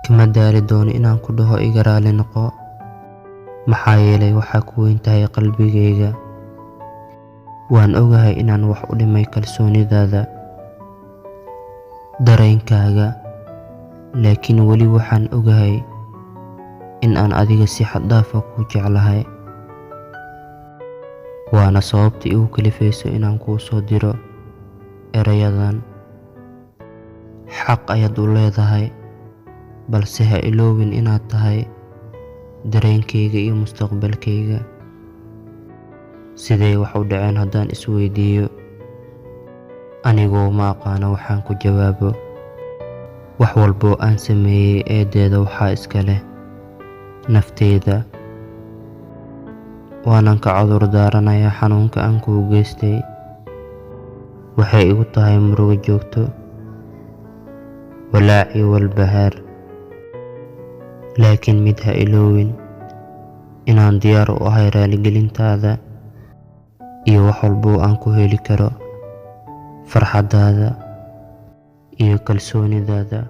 Kama daali doono inaan ku dhaho iga raali noqo, maxaa yeelay waxaa ku weyn tahay qalbigayga. Waan ogahay inaan wax u dhimay kalsoonidaada, dareenkaaga, laakiin weli waxaan ogahay in aan adiga si xad dhaaf ah kuu jeclahay. Waana sababta igu kalifayso inaan kuu soo diro erayadan. Xaq ayaad u leedahay, balse ha iloowin inaad tahay dareenkayga iyo mustaqbalkayga. Sidee wax u dhaceen haddaan isweydiiyo? Anigoo ma aqaano waxaan ku jawaabo. Wax walba oo aan sameeyay eedeeda waxaa iska leh nafteyda. Waanan ka cudur daaranayaa xanuunka aan kuu geystay. Waxay igu tahay murugo joogto, walaac iyo walbahaar. Laakiin mid ha iloowin, inaan diyaar u ahay raaligelintaada iyo wax walba oo aan ku heli karo farxaddaada iyo kalsoonidaada.